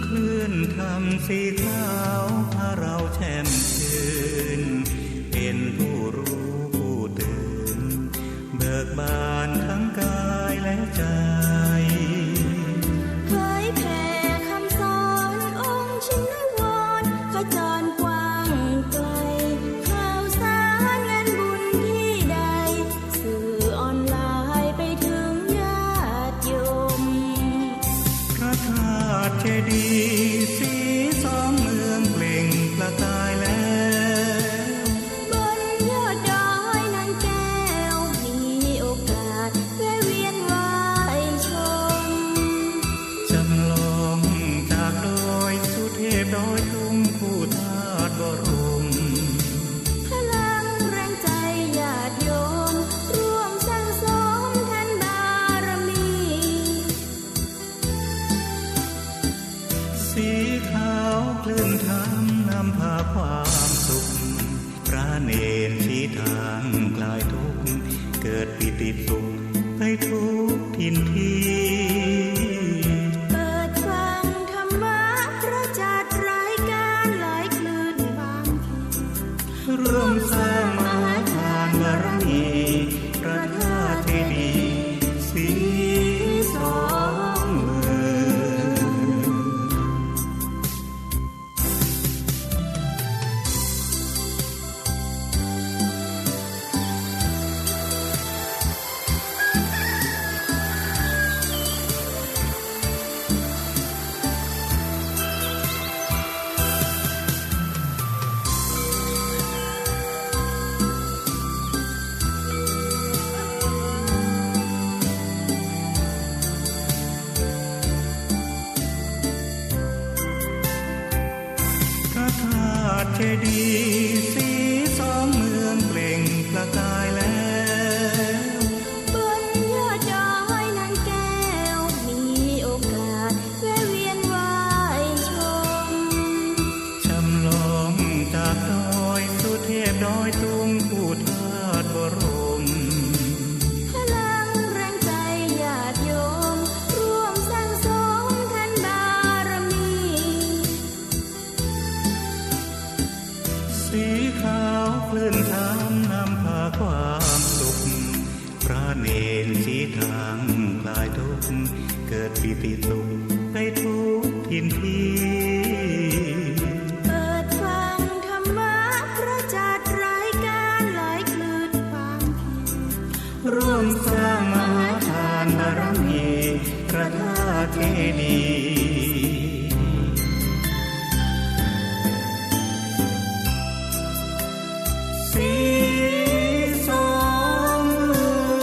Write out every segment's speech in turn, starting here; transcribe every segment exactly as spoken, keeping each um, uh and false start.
คลื่นธรรมสีขาวพาเราแช่มชื่น เป็นผู้รู้ผู้ตื่น เบิกบานทั้งกายและใจ เผยแผ่คำสอนองค์ชินวร ขจรกว้างไกล ข่าวสารงานบุญที่ใด สื่อออนไลน์ไปถึงญาติโยม พระธาตุเจดีย์สีสองเมืองเปล่งประกายแล้ว บนยอดดอยนางแก้ว มีโอกาสแวะเวียนไหว้ชม จำลองจากดอยสุเทพดอยตุงคู่ธาตุบรม พลังแรงใจญาติโยม ร่วมสั่งสมทานบารมี สีขาวคลื่นธรรมนำพาความสุข พระเณรชี้ทางคลายทุกข์ เกิดปีติสุขไปทุกถิ่นที่ เปิดฟังธรรมะพระจัดรายการหลายคลื่นบางที ร่วมสร้างมหาทานบารมี พระธาตุเจดีย์สีสองเมือง พระธาตุเจดีย์สีสองเมืองเปล่งประกายแล้ว บนยอดดอยนางแก้ว มีโอกาสแวะเวียนไหว้ชม จำลองจากดอยสุเทพดอยตุงคู่ธาตุบรม พลังแรงใจญาติโยม ร่วมสั่งสมทานบารมี สีขาวคลื่นธรรมนำพาความสุข พระเณรชี้ทางคลายทุกข์ เกิดปีติสุขไปทุกถิ่นที่ เปิดฟังธรรมะพระจัดรายการหลายคลื่นบางที ร่วมสร้างมหาทานบารมี พระธาตุเจดีย์สีสองเมือง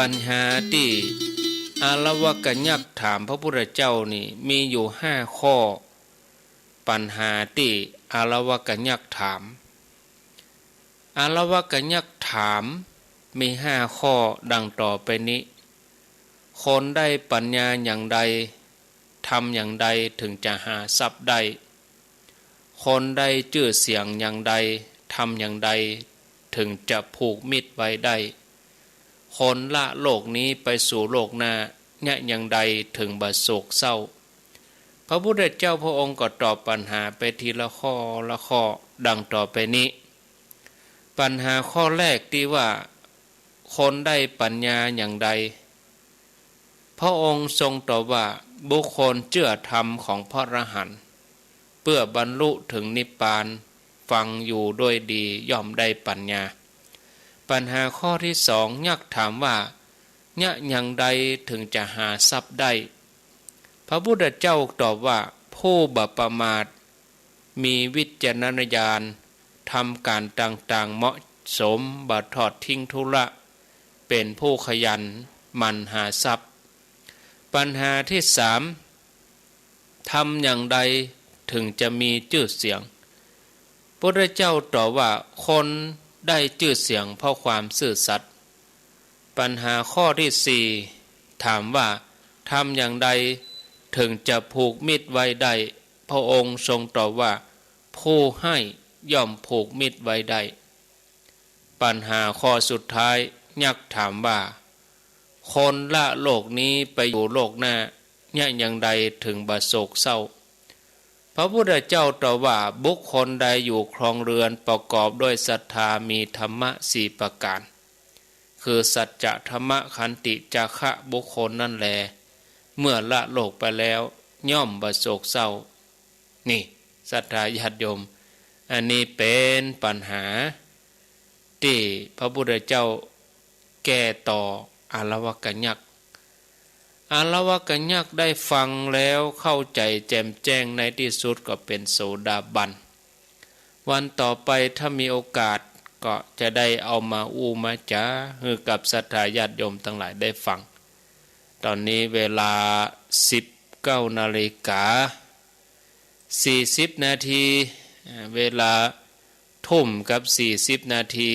ปัญหาตี้อาละวะกะยักษ์ถามพระพุทธเจ้านี่มีอยู่ห้าข้อ ปัญหาตี้อาละวะกะยักษ์ถาม อาละวะกะยักษ์ถามมีห้าข้อดังต่อไปนี้ คนได้ปัญญาอย่างใด ทำอย่างใดถึงจะหาทรัพย์ได้ คนได้จื้อเสียงอย่างใด ทำอย่างใดถึงจะผูกมิตรไว้ได้ คนละโลกนี้ไปสู่โลกหน้า เยียะอย่างใดถึงบ่โศกเศร้า พระพุทธเจ้าพระองค์ก็ตอบปัญหาไปทีละข้อละข้อดังต่อไปนี้ ปัญหาข้อแรกตี้ว่า คนได้ปัญญาอย่างใด พระองค์ทรงตอบว่า บุคคลเจื้อธรรมของพระอรหันต์ เปื้อบรรลุถึงนิพพาน ฟังอยู่ด้วยดีย่อมได้ปัญญา ปัญหาข้อที่สอง ยักษ์ถามว่า เยียะอย่างใดถึงจะหาทรัพย์ได้ พระพุทธเจ้าตอบว่า ผู้บ่ประมาท มีวิจารณญาณ ทำก๋านต่างๆ เหมาะสม บ่ทอดทิ้งธุระ เป๋นผู้ขยันหมั่นหาทรัพย์ ปัญหาที่สาม ทำอย่างใดถึงจะมีจื้อเสียง พุทธเจ้าตอบว่า คนได้จื้อเสียงเพราะความซื่อสัตย์ ปัญหาข้อที่สี่ ถามว่า ทำอย่างใดถึงจะผูกมิตรไว้ได้ พระองค์ทรงตอบว่า ผู้ให้ย่อมผูกมิตรไว้ได้ ปัญหาข้อสุดท้าย ยักษ์ถามว่า คนละโลกนี้ไปอยู่โลกหน้า เยียะอย่างใดถึงบ่โศกเศร้า พระพุทธเจ้าตอบว่า บุคคลใดอยู่ครองเรือนประกอบด้วยศรัทธา มีธรรมะสี่ประก๋าน คือสัจจะ ธรรมะ ขันติ จาคะ บุคคลนั้นแล เมื่อละโลกไปแล้วย่อมบ่โศกเศร้า นี่ ศรัทธาญาติโยม อันนี้เป๋นปัญหาตี้พระพุทธเจ้าแก้ต่ออาละวะกะยักษ์ อาละวะกะยักษ์ได้ฟังแล้วเข้าใจ๋แจ่มแจ้ง ในตี้สุดก็เป๋นโสดาบัน วันต่อไปถ้ามีโอกาสก็จะได้เอามาอู้มาจ๋าหื้อกับศรัทธาญาติโยมตังหลายได้ฟัง ต๋อนนี้เวลาสิบเก้านาฬิกาสี่สิบนาที อ่า เวลาทุ่มกับสี่สิบนาที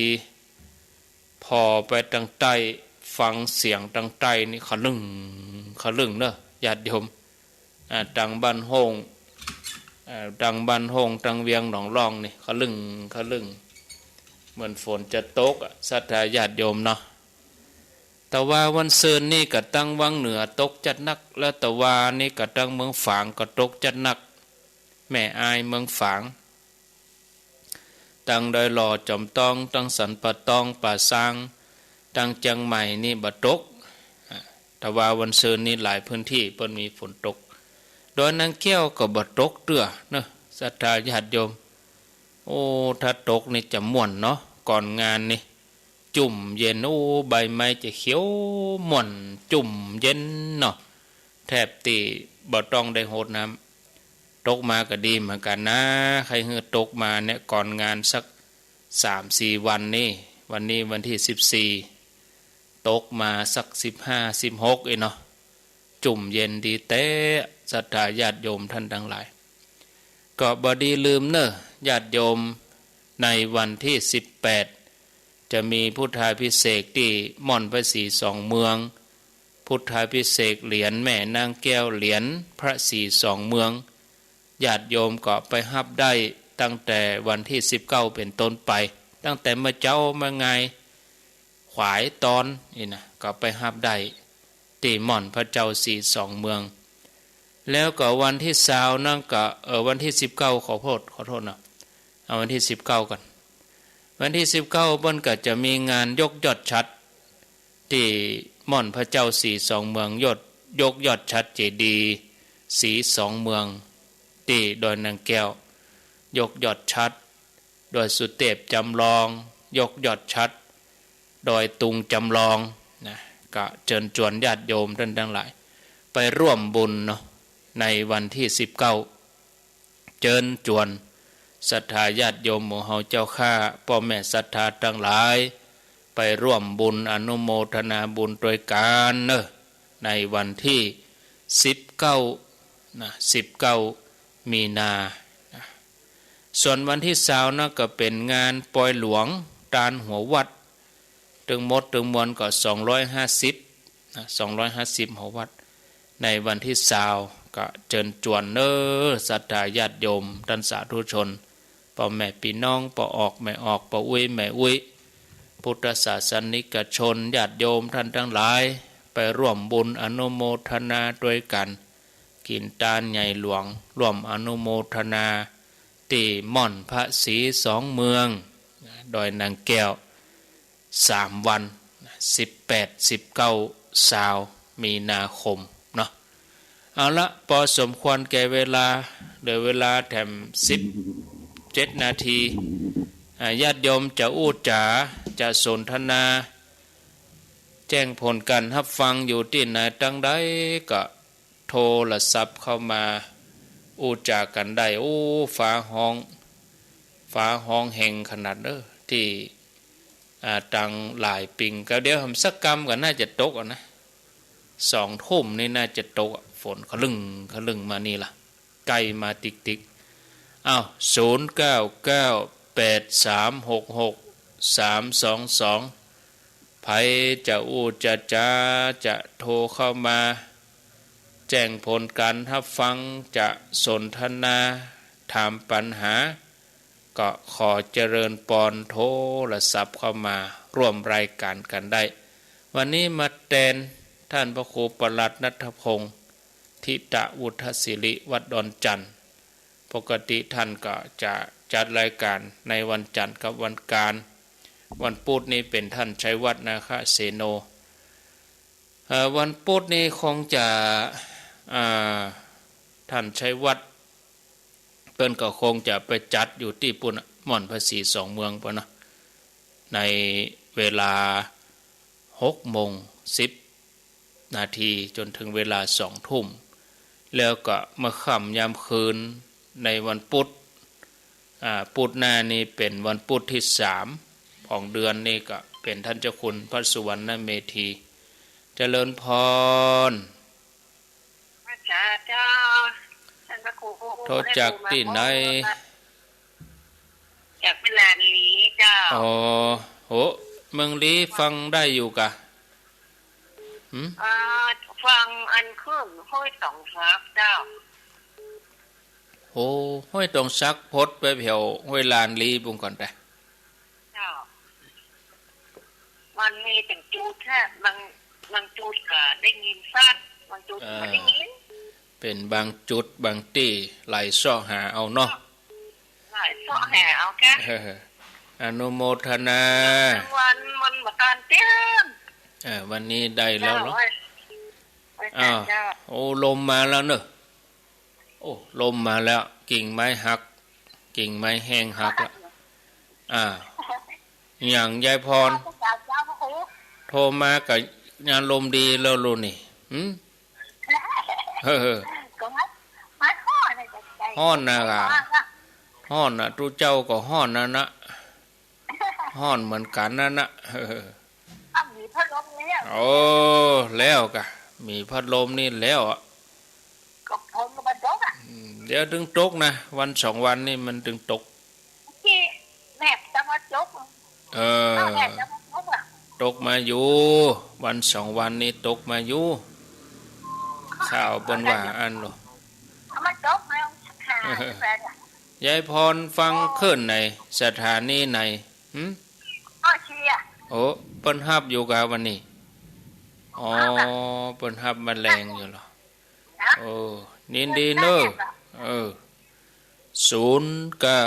ผ่อไปตางใต้ ฟังเสียงตางใต้นี่ขะลึ่ง ขะลึ่งเนาะ ญาติโยม อ่า ตางบ้านโฮ่ง อ่า ตางบ้านโฮ่ง ตางเวียงหนองล่องนี่ ขะลึ่ง ขะลึ่ง เหมือนฝนจะตกอะ ศรัทธาญาติโยมเนาะ ตะวาวันซืนนี่กะตางวังเหนือตกจัดหนัก แล้วตะวานี่กะตางเมืองฝางก็ตกจัดหนัก แม่อาย เมืองฝาง ตางดอยหล่อ จอมตอง ตางสันป่าตอง ป่าซาง ตางเจียงใหม่นี่บ่ตก อ่า ตะวาวันซืนนี่หลายพื้นที่เปิ้นมีฝนตก ดอยนางแก้วก็บ่ตกเตื้อเนาะ ศรัทธาญาติโยม โอ้ ถ้าตกนี่จะม่วนเนาะ ก่อนงานนี่ จุ่มเย็น โอ้ ใบไม้จะเขียวม่วน จุ่มเย็นเนาะ แทบตี้บ่ต้องได้หดน้ำ ตกมาก็ดีเหมือนกั๋นนะ ใค่หื้อตกมาเนี่ย ก่อนงานสักสามสี่วันนี่ วันนี้วันตี้สิบสี่ ตกมาสักสิบห้า สิบหก เองเนาะ จุ่มเย็นดีแต๊ ศรัทธาญาติโยมท่านตังหลาย ก็บ่ดีลืมเน่อ ญาติโยม ในวันตี้สิบแปด จะมีพุทธาภิเษกตี้ม่อนพระศรีสองเมือง พุทธาภิเษกเหรียญแม่นางแก้ว เหรียญพระศรีสองเมือง ญาติโยมก็ไปฮับได้ตั้งแต่วันตี้สิบเก้าเป๋นต้นไป ตั้งแต่เมื่อเจ๊าเมื่องาย ขวายต๋อนนี่นะ ก็ไปฮับได้ตี้ม่อนพระเจ้าศรีสองเมือง แล้วก็วันตี้ซาวนั้นก็ เอ่อ วันตี้สิบเก้า ขอโทษ ขอโทษเนาะ เอาวันตี้สิบเก้าก่อน วันตี้สิบเก้าเปิ้นก็จะมีงานยกยอดฉัตร ตี้ม่อนพระเจ้าศรีสองเมือง ยก ยกยอดฉัตรเจดีย์ศรีสองเมือง ตี้ดอยนางแก้ว ยกยอดฉัตร ดอยสุเตพจำลอง ยกยอดฉัตร ดอยตุงจำลองนะ ก็เจิญจวนญาติโยมต้านตังหลาย ไปร่วมบุญเนาะ ในวันตี้สิบเก้า เจิญจวนศรัทธาญาติโยมหมู่เฮาเจ้าข้า ป้อแม่ศรัทธาตังหลาย ไปร่วมบุญอนุโมทนาบุญตวยกั๋นเนาะ ในวันตี้สิบเก้านะ สิบเก้ามีนานะ ส่วนวันตี้ซาวนะ ก็เป๋นงานปอยหลวงตานหัววัด ตึงหมดตึงมวลก็สองร้อยห้าสิบนะ สองร้อยห้าสิบหัววัด ในวันตี้ซาว ก็เจิญจวนเนาะ ศรัทธาญาติโยม ต้านสาธุชน ป้อแม่ปี้น้อง ป้อออกแม่ออก ป้ออุ๊ยแม่อุ๊ย พุทธศาสนิกชน ญาติโยมต้านตังหลาย ไปร่วมบุญอนุโมทนาตวยกั๋น กิ๋นตานใหญ่หลวง ร่วมอนุโมทนา ตี้ม่อนพระศรีสองเมือง ดอยนางแก้ว สามวัน สิบแปด สิบเก้า ซาว มีนาคมเนาะ เอาละ ปอสมควรแก่เวลา เหลือเวลาแถมสิบเจ็ดนาที อ่า ญาติโยมจะอู้จ๋า จะสนทนา แจ้งผลก๋านฮับฟังอยู่ตี้ไหนตังใดก็ โทรศัพท์เข้ามา อู้จ๋ากั๋นได้ โอ้ ฟ้าฮ้อง ฟ้าฮ้องแฮงขนาดเนาะ ตี้ อ่า ตังหลายปิง ก็เดี๋ยวหำสักกำก็น่าจะตกอะนะ สองทุ่มนี่น่าจะตกอะ ฝนคะลึ่งคะลึ่งมานี่ละ ใก้มาติ๊กๆ อ้าว ศูนย์เก้าเก้า แปดสามหกหก สามสองสอง ใผจะอู้จะจ๋า จะโทรเข้ามา แจ้งผลก๋านฮับฟัง จะสนทนา ถามปัญหา ก็ขอเจริญปอน โทรศัพท์เข้ามาร่วมรายก๋านกั๋นได้ วันนี้มาแตนต้านพระครูประหลัดณัฐพงษ์ ธิตะวุฒศิริ วัดดอนจั่น ปกติต้านก็จะจัดรายก๋านในวันจั่นกับวันอังคาร วันพุธนี่เป๋นต้านชัยวัฒน์ นาคเสโน เอ่อ วันพุธนี่คงจะ อ่า ต้านชัยวัฒน์ เปิ้นก็คงจะไปจัดอยู่ตี้ปู๊นน่ะ ม่อนพระศรีสองเมืองปู๊นเนาะ ในเวลาหกโมงสิบนาที จ๋นเถิงเวลาสองทุ่ม แล้วก็เมื่อค่ำยามคืนในวันพุธ อ่า พุธหน้านี่เป๋นวันพุธตี้สามของเดือนนี่ ก็เป๋นต้านเจ้าคุณพระสุวรรณเมธี เจริญพร พระเจ้า ต้านพระครู โทรจากตี้ไหน จากเมืองลี้เจ้า อ๋อ โห เมืองลี้ฟังได้อยู่ก่ะ หืม อ่า ฟังอันขึ้นห้วยตองสักเจ้า โห ห้วยตองสักพดไปแผวห้วยลานลี้ปู๊นก่อนไป เจ้า มันมีเป๋นจุดฮะ บาง บางจุดก็ได้ยินชัด บางจุดก็บ่ได้ยิน เป๋นบางจุดบางตี้ ไหลเซาะหาเอาเนาะ ไหลเซาะหาเอาแก เออ อนุโมทนา วัน วันบ่ตานเตี้ยม เออ วันนี้ได้แล้วเนาะ เจ้า อ้าว เจ้า โอ้ ลมมาแล้วเนาะ โอ้ ลมมาแล้ว กิ่งไม้หัก กิ่งไม้แห้งหักละ อ่า อย่างยายพร โทรมาก็ยังอารมณ์ดีแล้วลูกนี่ หืม เออ ฮ้อนนะก่ะ ฮ้อนนะ ตุ๊เจ้าก็ฮ้อนนะนะ ฮ้อนเหมือนกั๋นนะนะ เออ อ้าว มีพัดลมแล้ว โอ้ แล้วก่ะ มีพัดลมนี่แล้วอะ ก็ฝนก็บ่ตกอะ อืม เดี๋ยวเถิงตกนะ วันสองวันนี่มันเถิงตก ตี้แมปตะวันตก เออ อ้าว แมปตะวันตกอะ ตกมาอยู่ วันสองวันนี่ตกมาอยู่ ข่าวเปิ้นว่าอั้นเนาะ มันตกมาหาแปดอะ ยายพรฟังคลื่นไหน สถานีไหน หืม เอเชีย โอ้ เปิ้นฮับอยู่ก่ะวันนี้ อ๋อ เปิ้นฮับมาแลงอยู่เหรอ โอ้ ยินดีเนาะ เออ ศูนย์เก้า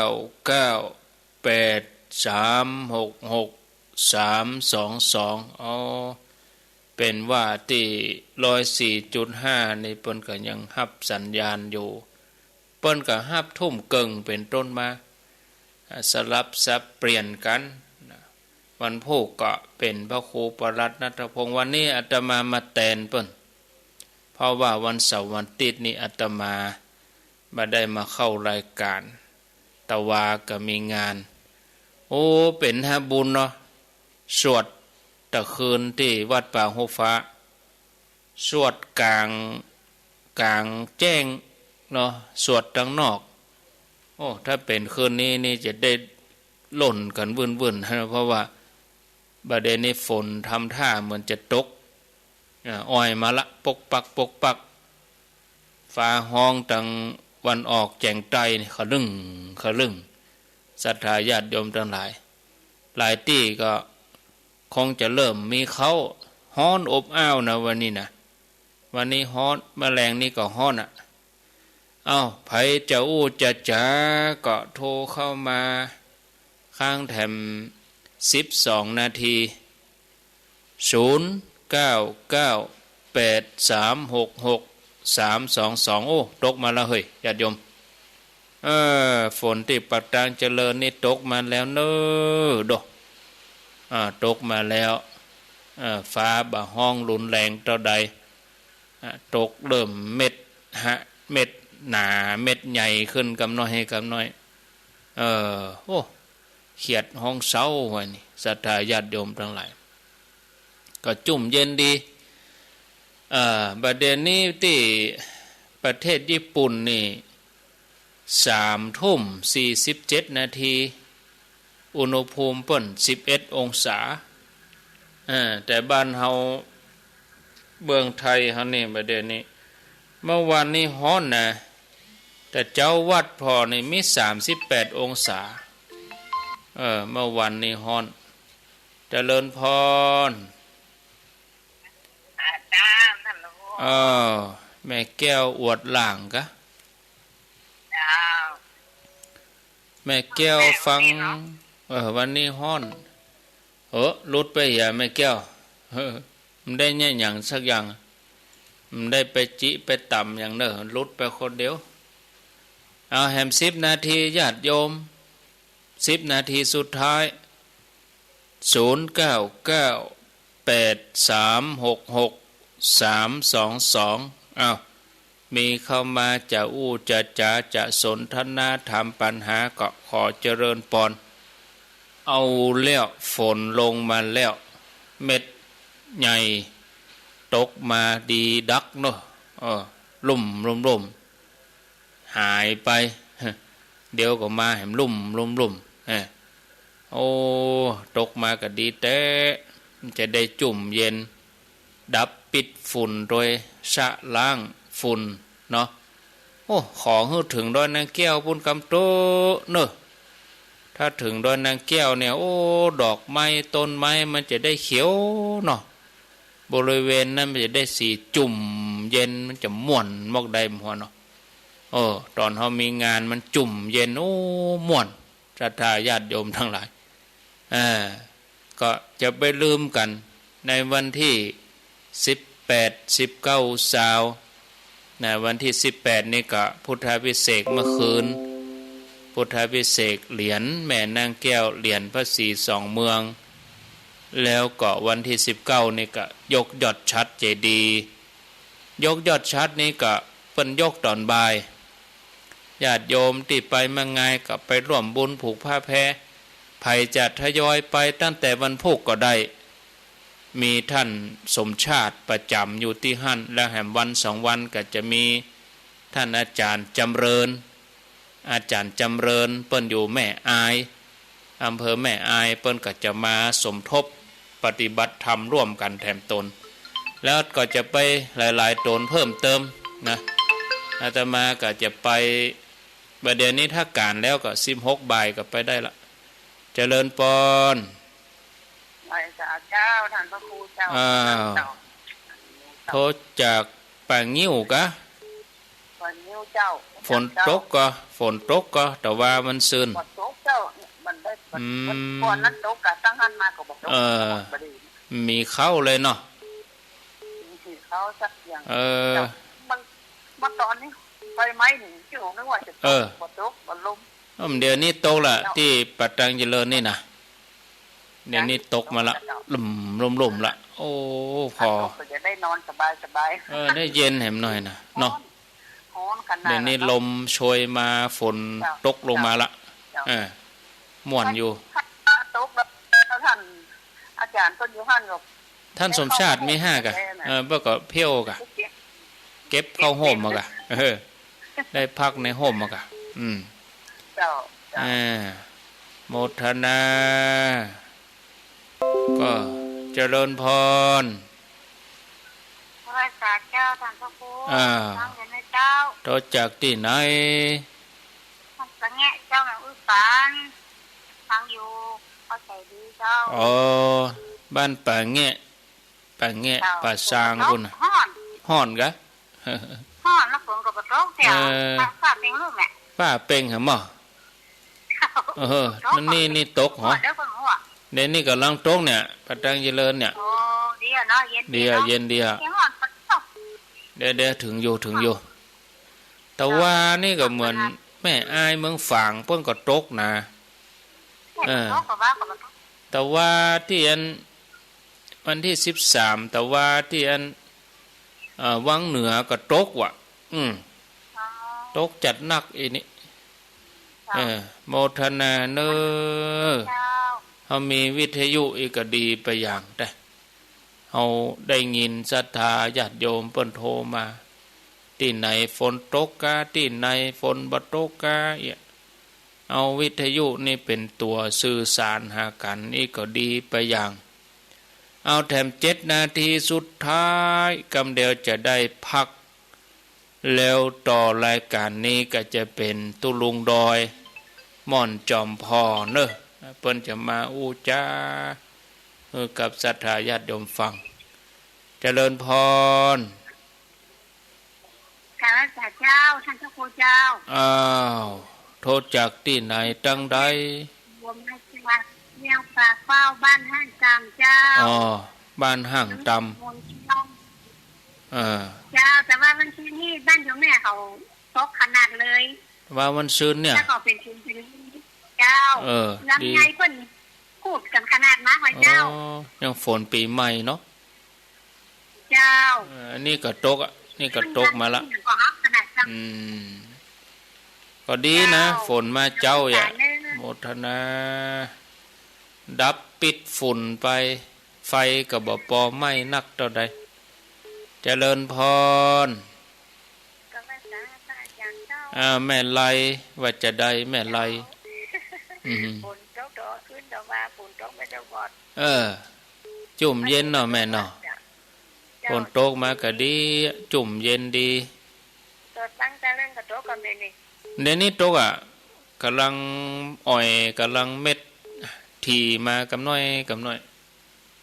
เก้า แปดสามหกหก สามสองสอง อ๋อ เป๋นว่าตี้ร้อยสี่จุดห้านี่เปิ้นก็ยังฮับสัญญาณอยู่ เปิ้นก็ฮับทุ่มเกิ่งเป๋นต้นมา อ่า สลับสับเปลี่ยนกั๋นนะ วันพูกก็เป๋นพระครูประหลัดณัฐพงษ์ วันนี้อาตมามาแตนเปิ้น เพราะว่าวันเสาร์วันอาทิตย์นี่อาตมาบ่ได้มาเข้ารายก๋าน ตะวาก็มีงาน โอ้ เป๋นหาบุญเนาะ สวด ตะคืนตี้วัดป่าฮู่ฟ้า สวดก๋าง ก๋างแจ้งเนาะ สวดตังนอก โอ้ ถ้าเป๋นคืนนี้นี่จะได้ล่นกั๋นวุ่นๆ นะ เพราะว่าบ่าเดี่ยวนี้ฝนทำท่าเหมือนจะตก อ่า อ้อยมาละ ปกปัก ปกปัก ฟ้าฮ้องตังวันออกแจ่งใต้นี่ ขะลึ่ง ขะลึ่ง ศรัทธาญาติโยมตังหลาย หลายตี้ก็คงจะเริ่มมีเค้า ฮ้อนอบอ้าวนะวันนี้นะ วันนี้ฮ้อน เมื่อแลงนี่ก็ฮ้อนอะ เอ้า ใผจะอู้จะจ๋าก็โทรเข้ามา ค้างแถมสิบสองนาที ศูนย์ เก้า เก้า แปด สาม หก หก สาม สอง สอง โอ้ ตกมาแล้วเฮ้ย ญาติโยม เออ ฝนตี้ป่าตางเจริญนี่ตกมาแล้วเน้อ โด อ่า ตกมาแล้ว เออ ฟ้าบ่ฮ้องรุนแรงเต้าใด อ่ะ ตกเริ่มเม็ดหะ เม็ดหนา เม็ดใหญ่ขึ้นกำน้อยกำน้อย เออ โอ้ เขียดฮ้องเซ้าวันนี้ ศรัทธาญาติโยมตังหลาย ก็จุ่มเย็นดี เอ่อ บ่าเดี่ยวนี้ตี้ประเทศญี่ปุ่นนี่ สามทุ่มสี่สิบเจ็ดนาที อุณหภูมิเปิ้นสิบเอ็ดองศา เออ แต่บ้านเฮา เมืองไทยเฮานี่ บ่าเดี่ยวนี้ เมื่อวานนี้ฮ้อนนะ แต่เจ๊าวัดผ่อนี่มีสามสิบแปดองศา เออ เมื่อวานนี้ฮ้อน เจริญพร อาจารย์ ฮัลโหล เออ แม่แก้วอวดหลางกะ เจ้า แม่แก้วฟัง เออ วันนี้ฮ้อน เออ หลุดไปเหียแม่แก้ว เออ มันได้เนี่ยหยังสักอย่าง มันได้ไปจิไปตำ๋หยังเน่อ หลุดไปคนเดียว เอาแหมสิบนาที ญาติโยม สิบนาทีสุดท้าย ศูนย์ เก้า เก้า แปด สาม หก หก สาม สอง สอง อ้าว มีเข้ามาจะอู้จะจ๋าจะสนทนาถามปัญหาก็ขอเจริญปอน เอาแล้ว ฝนลงมาแล้ว เม็ดใหญ่ ตกมาดีดักเนาะ เออ ลุ่มลุ่มลุ่ม หายไป เดี๋ยวก็มาแหมลุ่มลุ่มลุ่ม เออ โอ้ ตกมาก็ดีแต๊ จะได้จุ่มเย็น ดับปิดฝุ่นโดยชะล้างฝุ่นเนาะ โอ้ ขอหื้อเถิงดอยนางแก้วปู้นกำเต๊อะเน่อ ถ้าเถิงดอยนางแก้วเนี่ย โอ้ ดอกไม้ต้นไม้มันจะได้เขียวเนาะ บริเวณนั้นมันจะได้สีจุ่มเย็น มันจะม่วนมอกใดบ่าหัวเนาะ เออ ต๋อนเฮามีงานมันจุ่มเย็น โอ้ ม่วน ศรัทธาญาติโยมตังหลาย เออ ก็จะไปลืมกั๋น ในวันตี้สิบแปด สิบเก้า ซาว นะ วันตี้สิบแปดนี่ก็พุทธาภิเษกเมื่อคืน พุทธาภิเษกเหรียญแม่นางแก้ว เหรียญพระศรีสองเมือง แล้วก็วันตี้สิบเก้านี่ก็ยกยอดฉัตรเจดีย์ ยกยอดฉัตรนี่ก็เปิ้นยกต๋อนบ่าย ญาติโยมตี้ไปมางายก็ไปร่วมบุญผูกผ้าแพ ใผจะทยอยไปตั้งแต่วันพูกก็ได้ มีต้านสมชาติประจ๋ำอยู่ตี้หั้น แล้วแหมวันสองวันก็จะมีต้านอาจ๋ารย์จ๋ำเริญ อาจ๋ารย์จ๋ำเริญเปิ้นอยู่แม่อาย อำเภอแม่อาย เปิ้นก็จะมาสมทบปฏิบัติธรรมร่วมกั๋นแถมตน แล้วก็จะไปหลายๆ ต๋นเพิ่มเติมนะ อาตมาก็จะไป บ่าเดี่ยวนี้ถ้าก๋านแล้วก็สิบหกบ่ายก็ไปได้ละ เจริญปอน ไหว้สาเจ้า ต้านพระครูเจ้า อ้าว เจ้า โทรจากป่างิ้วกะ ป่างิ้วเจ้า ฝนตกก็ ฝนตกก็ แต่ว่ามันซื่น บ่ตกเจ้า มันได้ อืม มันก่อนนั้นตกกะ ตั้งหั้นมาก็บ่ตก เออ บ่ดี มีเข้าเลยเนาะ มีเข้าสักอย่าง เออ เจ้า มัน เมื่อต๋อนนี้ไฟไหม้นี่ เจ้านึกว่าจะตก เออ บ่ตก บ่ลม อืม เดี๋ยวนี้ตกละ เจ้า ตี้ป่าตางเจริญนี่นะ เดี๋ยวนี้ตกมาละ ลุ่มลุ่มลุ่มละ โอ้ พอ ตกก็จะได้นอนสบายสบาย เออ ได้เย็นแหมหน่อยนะ ฮ้อน เนาะ ฮ้อนขนาด เดี๋ยวนี้ เนาะ ลมโชยมา ฝน เจ้า ตกลงมาละ เจ้า เออ ม่วนอยู่ ตกแล้วต้าน อาจ๋ารย์เปิ้นอยู่หั้นก็ ท่านสมชาติมีห้ากะ เออ เปิ้นก็เผี้ยวกะ เก็บเข้าฮ่มเอากะ เออ ได้พักในฮ่มเอากะ อืม เจ้า เจ้า อ่า โมทนา ก็เจริญพร ไหว้สาเจ้า ต้านพระครู อ่า ฟังอยู่นะเจ้า โทรจากตี้ไหน บ้านปะแงะเจ้า แม่อุสาน ฟังอยู่ เข้าใจ๋ดีเจ้า อ๋อ บ้านปะแงะ ปะแงะ เจ้า ป่าซางปุ้นน่ะ ฮ้อน ฮ้อนกะ ฮ้อน แล้วฝนก็บ่ตกเตี้ย เออ ฟ้า ฟ้าเปล่งลูกแม่ ฟ้าเปล่งหะหมอ เออ ตก นั่นนี่ นี่ตกหอ เดี๋ยวก่อนหัว เดี๋ยวนี้ก่ำลังตกเนี่ย ป่าตังเจริญเนี่ย โอ้ ดีอะเนาะ เย็นดี ดีอะ เนาะ เย็นดีอะ เย็นร้อน เดี๋ยว เดี๋ยว ถึงอยู่ ถึงอยู่ ตะวานี่ก็เหมือนแม่อายเมืองฝางเปิ้นก็ตกนะ เออ ตะวาตี้อัน วันตี้สิบสาม ตะวาตี้อัน เอ่อ วังเหนือก็ตกว่ะ อืม อ๋อ ตกจัดนักอีนี่ เจ้า เออ โมทนาเน้อ เจ้า เฮามีวิทยุอีกก็ดีไปอย่างแต่ เฮาได้ยินศรัทธาญาติโยมเปิ้นโทรมา ตี้ไหนฝนตกกา ตี้ไหนฝนบ่ตกกา เอี้ย เอาวิทยุนี่เป๋นตั๋วสื่อสารหากั๋น อี้ก็ดีไปอย่าง เอาแถมเจ็ดนาทีสุดท้าย กำเดียวจะได้พัก แล้วต่อรายก๋านนี้ก็จะเป๋นตุ๊ลุงดอย ม่อนจอมผ่อเน้อ เปิ้นจะมาอู้จ๋า เออ กับศรัทธาญาติโยมฟัง เจริญพร กราบไหว้สาเจ้า ต้านพระครูเจ้า อ้าว โทรจากตี้ไหนตังใด ผมมาจากเวียงป่าเป้า บ้านห้างตำเจ้า อ๋อ บ้านห้างตำ เออ เจ้า ตะวาวันซืนนี่บ้านโยมแม่เขาตกขนาดเลย ว่าวันซืนเนี่ย แล้วก็เป๋นฝนเป๋นเจ้า เออ ลำไยเปิ้นขูดกั๋นขนาดมากเลยเจ้า อ๋อ ยังฝนปี๋ใหม่เนาะ เจ้า เออ อันนี้ก็ตกอะนี่ก็ตกมาละ ก็ฮักขนาดเจ้า อืม ก็ดีนะ เจ้า ฝนมาเจ้าอย่า เจ้า โมทนา ดับปิดฝุ่นไป ไฟก็บ่ปอไหม้นักเต้าใด เจริญพร กราบไหว้สาพระอาจ๋ารย์เจ้า อ่า แม่ไล ว่าจะใดแม่ไล เจ้า อืม ฝนตกตะวาคืนตะวา ฝนตกไปตลอด เออ จุ่มเย็นเนาะแม่เนาะ เจ้า ฝนตกมาก็ดี จุ่มเย็นดี ตกตั้งแต่เรื่องกระตกกันเลยนี่ เดี๋ยวนี้ตกอะ ก่ำลังอ่อย ก่ำลังเม็ด ถี่มากำน้อยกำน้อย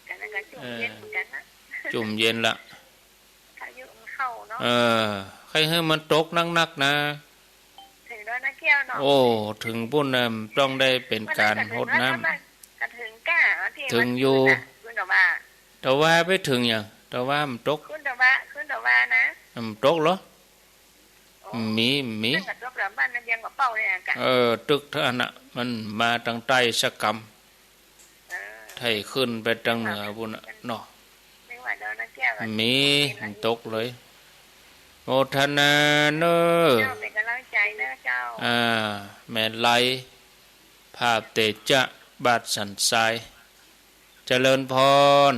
กันนั้นก็จุ่มเย็นเหมือนกันนะ เออ จุ่มเย็นละ พายุมันเข้าเนาะ เออ ใค่หื้อมันตกนักๆ นะ ถึงดอยนาแก้วเนาะ โอ้ ถึงปุ้นน่ะ ต้องได้เป๋นก๋านฮดน้ำ ก็ถึงก้า ถึงอยู่ ขึ้นตะวา ตะวาไปถึงหยัง ตะวามันตก ขึ้นตะวา ขึ้นตะวานะ มันตกเหรอ อ๋อ มี มี นั่นก็ตกหลังบ้านนาเวียงป่าเป้าเนี่ยกะ เออ ตึกเท่านั้นน่ะ มันมาตางใต้สักกำ เออ ไถ่ขึ้นไปตางเหนือปุ้นน่ะเนาะ นึกว่าดอยนาแก้วอะ มี มันตกเลย โมทนาเน้อ เจ้า เป๋นก๋ำลังใจ๋เน้อเจ้า อ่า แม่ไล ภาพเตจ๊ะ บ้านสันทราย เจริญพร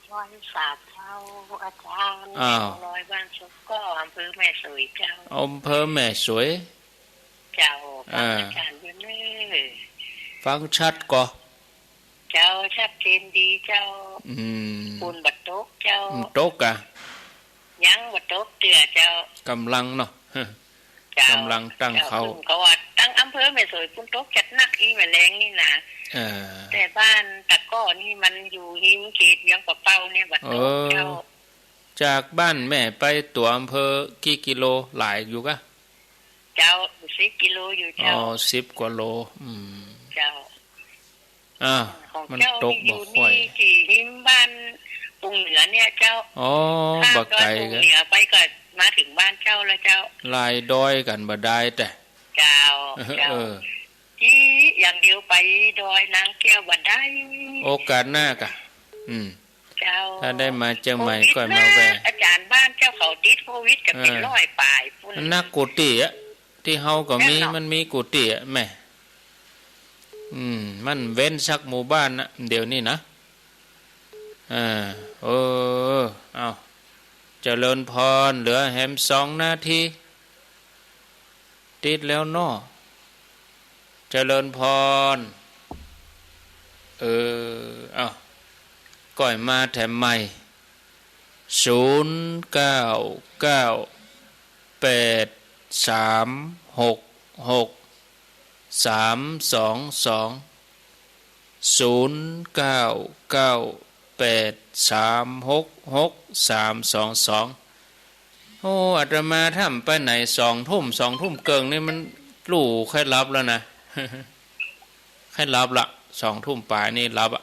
ไหว้สาเจ้า อาจ๋ารย์ อ้าว แม่บัวลอย บ้านสุกก้อ อำเภอแม่สวยเจ้า อำเภอแม่สวย เจ้า อ่า ฟังอาจ๋ารย์อยู่เน้อ ฟังชัดก่อ เจ้า ชัดเจนดีเจ้า อืม ฝนบ่ตกเจ้า บ่ตกกะ ยังบ่ตกเตื้อเจ้า ก่ำลังเนาะ เจ้า ก่ำลังตั้งเข้า เจ้า เปิ้นก็ว่าตางอำเภอแม่สวยปุ้นตกจัดนักอี้แม่แล้งนี่นะ เออ แต่บ้านตะก้อนี่มันอยู่ริมเขตเวียงป่าเป้าเนี่ยบ่ตกเจ้า เออ จากบ้านแม่ไปตั๋วอำเภอกี่กิโล หลายอยู่กะ เจ้า สิบกิโลอยู่เจ้า อ๋อ สิบกว่าโล อืม เจ้า อ่า ของเจ้า มันตกบ่ค่อย นี่อยู่นี่ ตี้ริมบ้านปุงเหนือเนี่ยเจ้า อ๋อ ข้ามดอยปุงเหนือไปก็มาถึงบ้านเจ้าแล้วเจ้า บ่ไก๋กะ ลายดอยกั๋นบ่ดายแต่ เจ้า เออ เจ้า เออ อี้อย่างเดียวไปดอยนางแก้วบ่ดาย โอกาสหน้ากะ อืม เจ้า ถ้าได้มาเจียงใหม่ โควิด ก็มาแวะ นะ อาจ๋ารย์ บ้านเจ้าเขาติดโควิดก็เป๋น เออ ร้อยป๋ายปุ้น มันนักกู้ตี้อะ ตี้เฮาก็มี แม่นเนาะ มันมีกู้ตี้อะแม่ อืม มันเว้นสักหมู่บ้านนะ เดี๋ยวนี้นะ อ่า เออ เอ้า เจริญพร เหลือแหมสองนาที ติดแล้วเนาะ เจริญพร เออ เอ้า ก้อยมาแถมใหม่ ศูนย์ เก้า เก้า แปด สาม หก หก สาม สอง สอง ศูนย์ เก้า เก้า แปด สาม หก หก สาม สอง สอง โอ้ อาตมาถ้าไปไหนสองทุ่ม สองทุ่มเกิ่งนี่มันลู่ใค่หลับแล้วนะ ใค่หลับละ สองทุ่มป๋ายนี่หลับอะ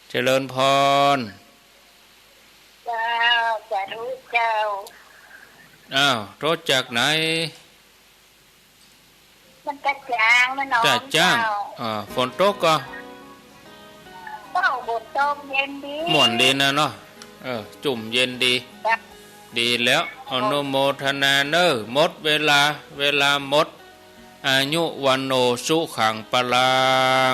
เจริญพร เจ้า สาธุเจ้า อ้าว โทรจากไหน มันกระจ่าง มันหนอง กระจ่าง เจ้า อ่า ฝนตกก่อ เจ้า ฝนตกเย็นดี ม่วนดีนะเนาะ เออ จุ่มเย็นดี จ้ะ ดีแล้ว อนุโมทนาเน่อ หมดเวลา เวลาหมด อายุ วัณโณ สุขัง พลัง